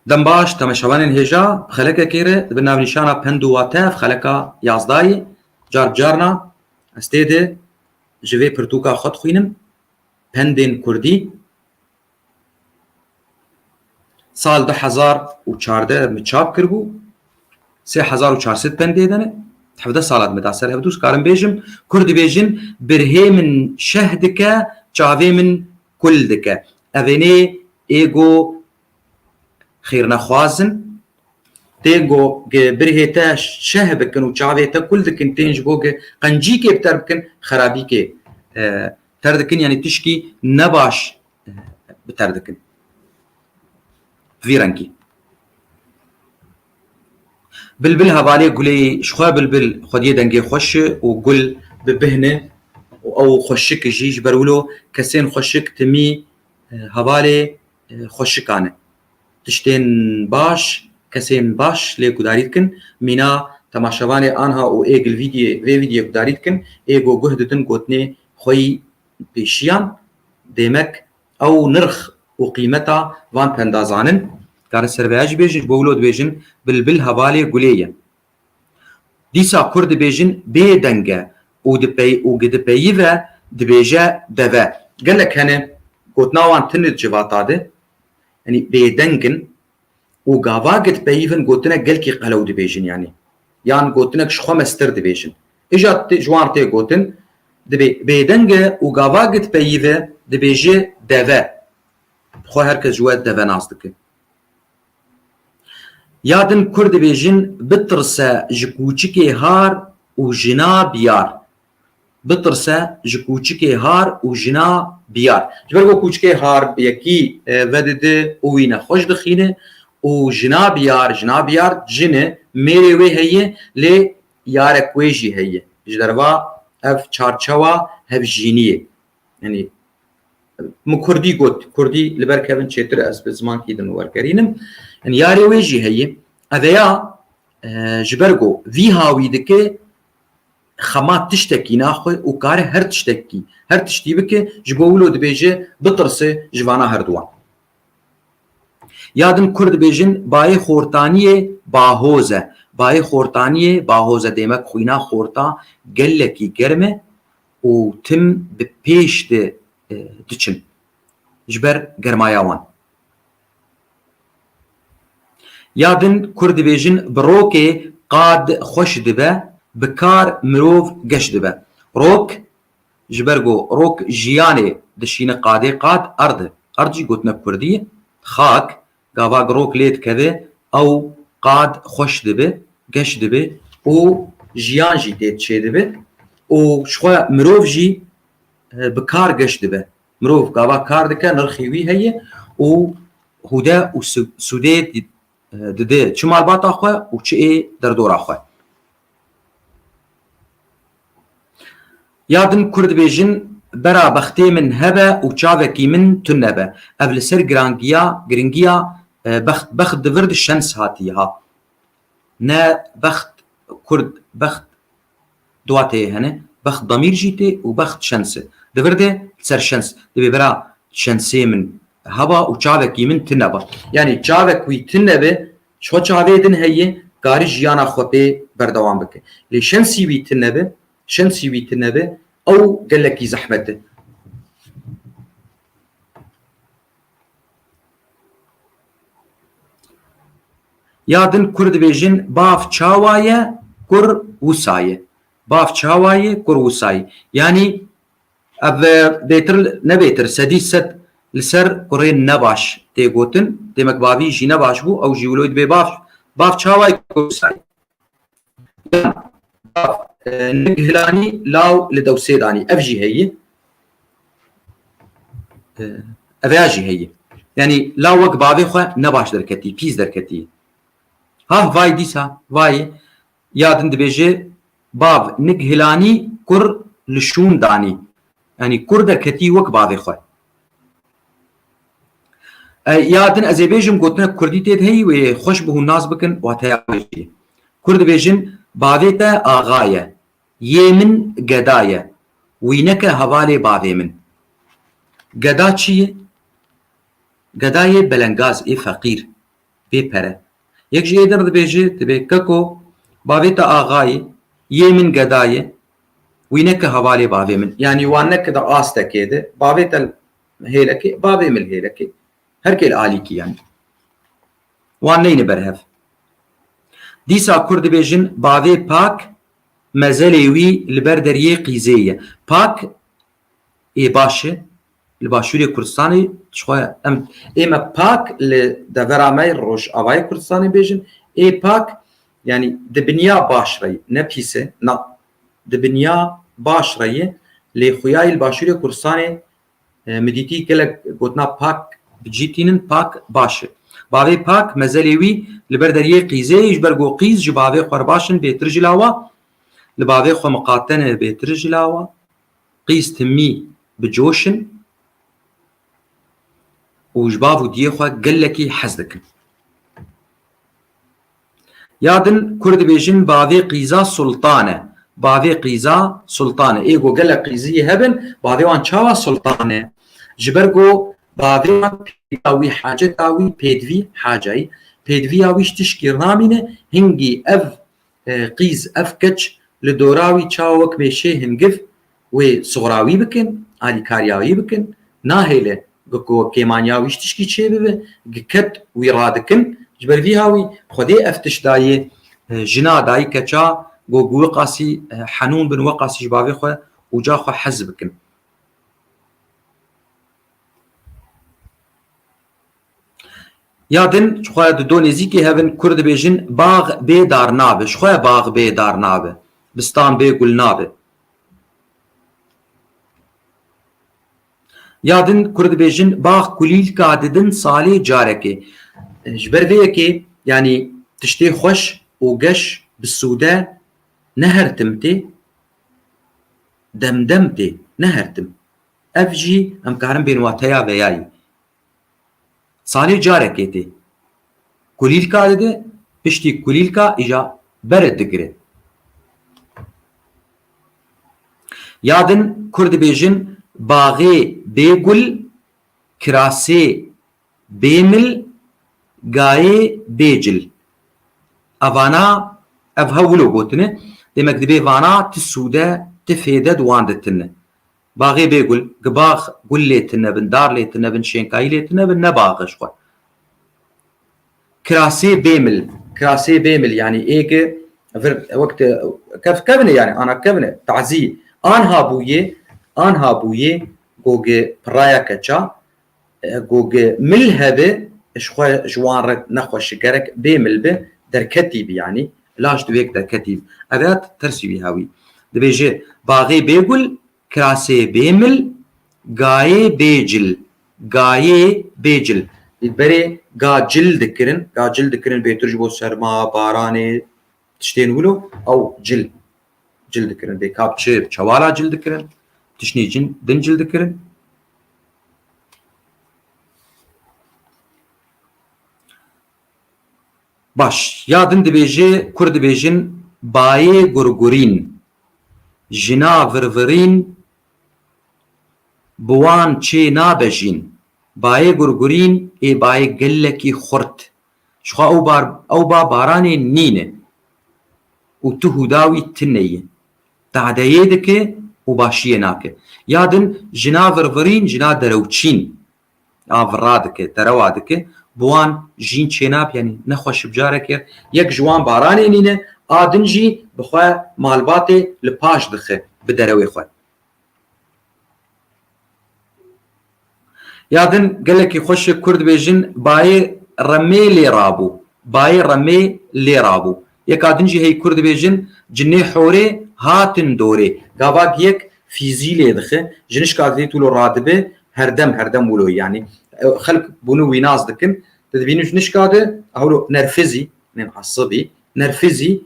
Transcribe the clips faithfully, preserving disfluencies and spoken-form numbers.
Dem baş, temaşevanên hêja, bi xelekekê re, di bin navnîşana Pend û Wate, ev xeleka yazdayê, car bi carna ez tê de ji vê pirtûka xwe dixwînim, Pendên Kurdî. Sal du hezar û çardeh min çap kiribû, sê hezar û çar sed pendê de ne, hevdeh sala dime da ser hevdû, karim bêjim, Kurd dibêjin, birhê min şeh dike, çavê min kul dike. Evênê ê go xêrnexwaz in, tên go ge birhê te şeh bikin û çavê te kul dikin, tên ji bo ge qencîkê bi ter bikin, xerabîkê, e, ter dikin, yanî tişkî nebaş, e, bi ter dikin. Vî rengî. Bilbil hevalê gulê yî, ji xwe bilbil xwediyê dengê xweş e û gul bi bihn e û ew xweşik e jî, ji ber wilo kesên xweşik timî, e, hevalê, e, xweşikan e. Tiştên baş, kesên baş lê gudarî dikin. Mîna temaşevanê anha û ê gil vîdiyê, vê vîdiyê gudarî dikin. Ê go guh didin gotinê xwe yî pêşiyan, demek ew nirx û qîmeta van penda zanin. Karin ser vêya jî bêjin, ji bo wilo dibêjin, bilbil hevalê gulê ye. Dîsa Kurd dibêjin bêdeng e û dipey-, û gi dipeyive dibêje deve. Gelek hene gotina wan tune di civata de, yanî bêdeng in û gava gi dipeyivin gotine gelkî qelew dibêjin, yanî yan gotinek ji xwe mestir dibêjin. Îja tê, ji wan tê gotin, dibê bêdeng e û gava gi dipeyive dibêje deve. Xwe her kes ji we deve nas dike. Ya din Kurd dibêjin, bitirse ji kûçikê har û jina biyar. Bitirse ji kûçikê har û jina biyar. Ji ber ku kûçikê har bi yekî, e, vedidi û wî nexweş dixîne û jina biyar, jina biyar jin e, mêrê wê heye, lê yarek wê jî heye. Ji derva ev çarçewa hevjîniyê. Yanî, min kurdî got, kurdî li ber kevin çêtir ez bi zimankî din wergerînim. Yanî, yarê wê jî heye. Eveya, e, ji ber ku vî hawî dike, xema tiştekî naxwe û kare her tiştekî, her tiştî bike, ji bo wilo dibêje, bitirse ji vana herduwan. Ya din Kurd dibêjin, bayê xortaniyê bahoz e. Bayê xortaniyê bahoz e, demek xwîna xorta gelekî germ e û tim bi pêş de, e, diçin. Ji ber germaya wan. Ya din Kurd dibêjin, bi rokê qad xweş dibe, bi kar mirov geş dibe. Rok, ji ber ku rok jiyanê dişîne qadê, qad erd e. Erd jî gotinek kurdî ye. Xak, gava rok lê dikeve, ew qad xweş dibe, geş dibe û jiyan jî tê çêdibe û ji xwe mirov jî, e, bi kar geş dibe. Mirov gava kar dike, nirxî wî heye û hûde û su-, sûdê di-, dide çi malbata xwe û çi ê derdora xwe. Ya din Kurd dibêjin, bera bextê min hebe û çavekî min tune be. Ev li ser girangiya, giringiya, e, bext, bext di vir de şens hatiye ha. Ne bext, Kurd bext, du wateyê hene, bext damîr jî tê û bext şens e. Di vir de ser şens. Dibê bira şensê min heba û çavekî min tune ba. Yanî çavek wî tune be, ji xwe çavê din heye, karî jiyana xwe pê berdewam bike. Lê şensî wî tune be, şensî wî tune be, ew gelekî zehmet e. Ya din Kurd dibêjin, bav çawa ye, kur wisa ye. Bav çawa ye, kur wisa ye. Yanî ev, e, bêtir, ne bêtir, sedî sed li ser kurê nebaş tê gotin. Demek bavî jî nebaş bû, ew jî wilo dibê bav, bav çawa ye, kur wisa ye. Yan, e, nik hilanî law li dewsê danî. Ev jî heye. E, ev ya jî heye. Yanî law wek bavê xwe nebaş derketî, pîs derketî. Ha, vay dîsa, vay. Ya din dibêje, bav nik hilanî, kur li şûn danî. Yanî kur derketî wek bavê xwe. E, ya din ez ê bêjim, gotinek kurdî tê de heyî wê xweş bi hûn nas bikin, wateya wê jî. Kurd dibêjin, bavê te axa ye, yê min geda ye, wî neke hevalê bavê min. Geda çi ye? Geda yê belengaz, ê feqîr. Vê pere. Yek ji ê din dibêje, dibê keko, bavê te axayê, yê min gedayê, wî neke hevalê bavê min. Yanî wan neke di astekê de, bavê te hêlekê, bavê min hêlekê. Her kê li alîkî yanî. Wan neyne ber hev. Dîsa Kurd dibêjin bavê pak mezelê wî li ber deriyê qîzê ye. Pak ê baş e. Li Başûrê Kurdistanê jixwe em ê me pak li devera me yê Rojavayê Kurdistanê bêjin. Ê pak, yanî di binya baş re ye. Ne pîs e, na. Di binya baş re ye. Lê xuyayî li Başûrê Kurdistanê, e, min dîtî gelek gotina pak bi cî tînin, pak baş e. Bavê pak mezelê wî li ber deriyê qîzê ye, ji ber ku qîz ji bavê xwe re baş in, bêtir ji lawa. Li bavê xwe miqate ne, bêtir ji lawa. Qîz timî bi coş in û ji bav û diyê xwe gelekî hez dikin. Ya din Kurd dibêjin bavê qîza sultan e. Bavê qîza sultan e. Ê ku gelek qîziyê hebin, bavê wan çawa sultan e? Ji ber ku bavê wan pêdiviya wî, haceta wî, pêdivî, hacayî, pêdiviya wî ji tişkî namîne, hingî ev e, qîz, ev keç li dora wî çawa wek mêşê hingiv wê suxra wî bikin, alîkariya wî bikin, nahêle ku kêmaniya wî ji tişkî çêbibe, giket wî radikin. Ji ber vî hawî Xwedê ev tişt dayê, e, jina dayî keça ku, ku weqasî, e, henûn bin, weqasî ji bavê xwe û ca xwe hez bikin. Ya din, ji xwe di do nêzîkê hevin, Kurd dibêjin, bax bê dar nabe. Ji xwe bax bê dar nabe. Bistan bê gul nabe. Ya din, Kurd dibêjin, bax kulîlka didin salê carekê. Ji ber vê yekê, yanî tiştê xweş û geş bi sûde ne her tim tê, dem dem tê, ne her tim. Ev jî em karin bên wateya veyayî. Salê carekê tê. Kulîlka dide, piştî kulîlka îja bere digire. Ya din Kurd dibêjin, baxê bê gul, kirasê bê mil, gayê bê cil. Evana, ev hev wilo gotine. Demek dibê vana ti sûde, ti fêde di wan de tine. Baxê bê gul, gi bax gul lê tine bin, dar lê tine bin, şênkayî lê tine bin, ne bax e ji xwe. Kirasê bê mil, kirasê bê mil, yanî ê ki vir wek te kev kevine, yanî ana kevine, tazî, anha bûye, anha bûye, goge piraya keça, e, goge mil hebe, ji xwe ji wan re nexweş gerek bê mil bi, derketî bi, yanî laş di wêk derketî bi. Ev ya tersî wî hewî. Dibêje, baxê bê gul, kirasê bê mil, gayê bê cil, gayê bê cil. Berê ga cil dikirin, ga cil dikirin bêtir ji bo serma, baranê, tiştên wilo, ew cil, cil dikirin. Bê kap çi, çewala cil dikirin, tiştê cin, din cil dikirin. Baş, ya din dibêje, Kurd dibêjin, bayê gurgurîn, jina virvirîn, bi wan çê nabe jîn. Bayê gurgurîn ê bayê gelekî xurt. Ji xwe ew bar, ew ba baranê nîne û tu hûda wî tune ye. Tadeyê dike û başiyê nake. Ya din jina virvirîn, jina derewçîn. A vira dike, derewa dike. Bi wan jîn çênap, yanî nexweş bi carekê. Yek ji wan baranê nîne, a din jî bi xwe malbatê li paş dixe bi derewê xwe. Ya din gelekî xweş e, Kurd dibêjin, bayê remê lê rabû. Bayê remê lê rabû. Yeka din jî hey Kurd dibêjin, cinê horê hatin dorê. Gava yek fîzî lê dixe. Ji nişka didî tu lo radibe, herdem, herdem wilo yanî. Xelk bûne wî nas dikin. Tu dibînî ji nişka de, hewlo nerfizî, nên asibî, nerfizî,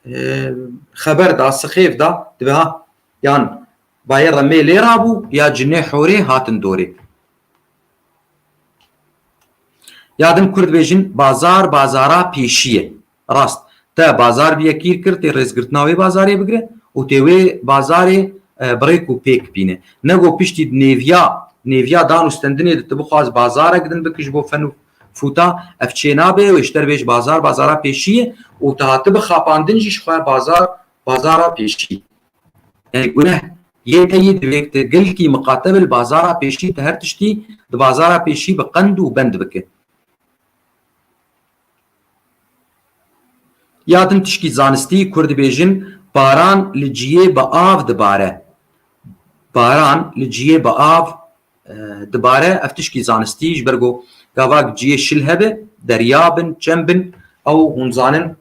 e, xeber da, sixêf da, dibe ha, yan bayê remê lê rabû, ya cinê horê hatin dorê. Ya din Kurd bêjin, bazar, bazara pêşî ye. Rast. Te bazar bi yekîr kir, tê rêzgirtina wê bazarê bigire û tê wê bazarê, e, bi rêk û pêk bîne. Ne go piştî di nêviya, nêviya dan û stendinê de tu bixwaz bazarek din bikî ji bo fen û fûta, ev çê nabe, wê ji te re bê ji bazar, bazara pêşî ye û tu hatibe xapandin jî ji xwe bazar, bazara pêşî. Yani guneh yê te yî divê tu gelkî miqate bi li bazara pêşî, tu her tiştî di bazara pêşî bi qend û bend bike. Ya din tişkî zanistî, Kurd dibêjin, baran li ciyê bi av dibare. Baran li ciyê bi av, e, dibare. Ev tişkî zanistî, ji ber ku gavak ciyê şil hebe, derya bin, çem bin, ew hûn zanin,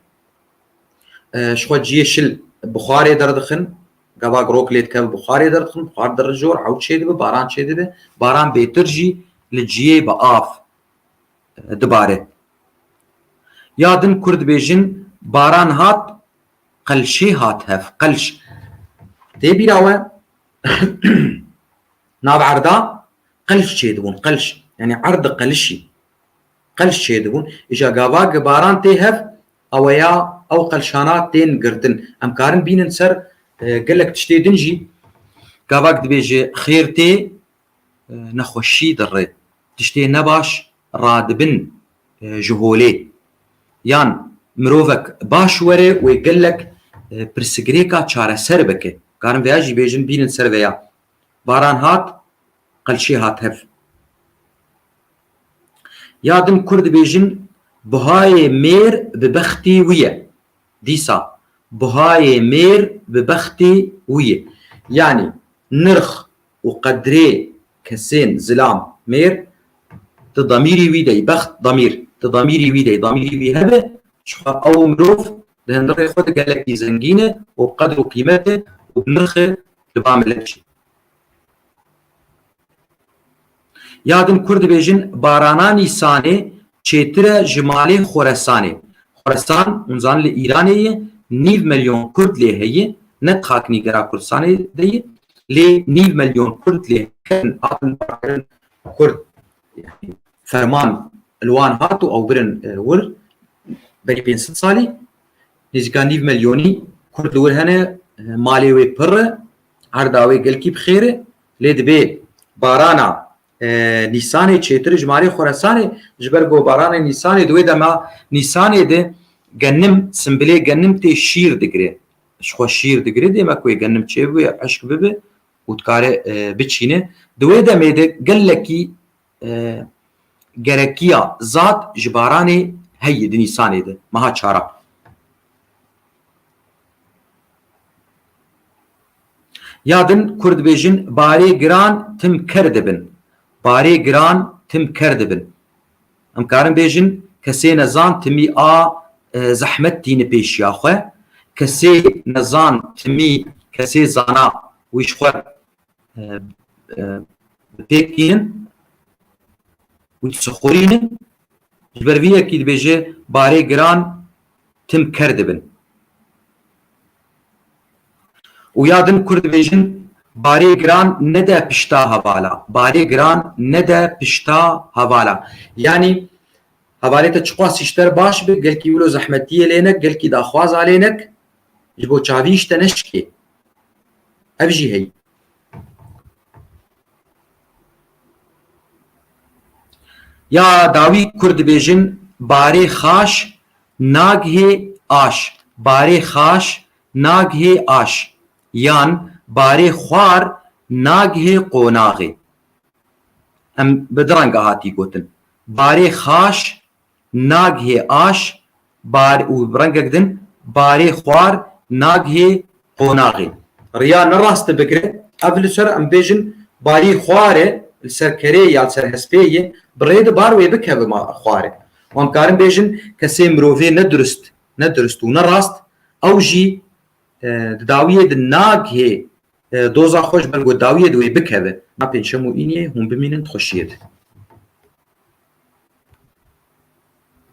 e, ji xwe ciyê şil buxarê derdixin, gavak rok lê dikeve buxarê derdixin, buxar dirijor, ew çêdibe, baran çêdibe, baran bêtir jî li ciyê bi av dibare. Ya din Kurd dibêjin, baran hat, qelşê hat hev, qelş. Tê bîra we, nav erda qelş çêdibûn, qelş. Yani erd qelişî. Qelş çêdibûn. Îja gava ki baran tê hev, ew ya ew qelşana tên girtin. Em karin bînin ser, e, gelek tiştê din jî. Gavak dibêje, xêr tê, e, nexweşî dirê. Tiştê nebaş radibin, e, ji holê. Yan mirovek baş were wê gelek, e, pirsigirêka çareser bike. Karin veya jî bêjin bînin ser veya. Baran hat, qelşê hat hev. Ya din Kurd dibêjin, buhayê mêr bi bextî wî ye. Dîsa buhayê mêr bi bextê wî ye. Yanî nirx û qedrê kesên zilam mêr di damîrî wî de yî, bext damîr, di damîrî wî de yî, damîrî wî hebe, ji xwe ew mirov di hundirê xwe de gelekî zengîn e û qedr û qîmet e û bi nirx e li ba milek jî. Ya din Kurd dibêjin, barana Nîsanê çêtir e ji malê Xoresanê. Xoresan, hûn zanin li Îranê ye, nîv milyon Kurd lê heye, ne di xaknîgera Kurdistanê de ye, lê nîv milyon Kurd lê herin, hatin barkirin Kurd, ferman li wan hat û ew birin, e, wir, berî pênc sed salî, nêzîka nîv milyonî Kurd li wir hene, e, malê wê pir e, erda wê gelkî bi xêr e, lê dibê barana, e, Nîsanê çêtir ji malê Xoresanê, ji ber ku baranê Nîsanê di wê dema Nîsanê de genim, simbilê genim tê şîr digire. Ji xwe şîr digire, dê me ku yê genim çê bibe, eşk bibe û dikare, e, biçîne. Di wê demê de gelekî, e, gerekiya zad ji baranê heye di Nîsanê de, meha çara. Ya din Kurd dibêjin, barê giran tim ker dibin. Barê giran tim ker dibin. Em karin bêjin, kesê nezan timî a, e, zehmet tîni pêşiya xwe. Kesê nezan timî, kesê zana wî ji xwe, e, e, bi pêk tînin, wî sixurînin. Ji ber vî yekî dibêje, barê giran tim ker dibin. Û ya din Kurd dibêjin, barê giran nede pişta hevala. Barê giran nede pişta hevala. Yanî hevalê te çiqas ji te re baş be, gelkî wilo zehmetiyê lê nek, gelkî daxwaza lê nek, ji bo çavî ji te neşikê. Ev jî heye. Ya dawî Kurd dibêjin, barê xaş nagihê aş. Barê xaş nagihê aş. Yan barê xwar nagihê qonaxê. Em bi du renga hatî gotin. Barê xaş nagihê aş, bar û bi rengek din, barê xwar nagihê qonaxê. Riya ne rast bigire, ev li ser em bêjin barî xwar e, li ser kerê ya li ser hespê ye, bi rê de bar wê bikeve ma xwar e. Û em karin bêjin kesê mirovê ne durist, ne durist û ne rast, ew jî, e, di dawiyê de nagihê, e, doza xwe ji ber ku dawiyê de wê bikeve. Ma pêncşem û îniyê hûn bimînin di xweşiyê de.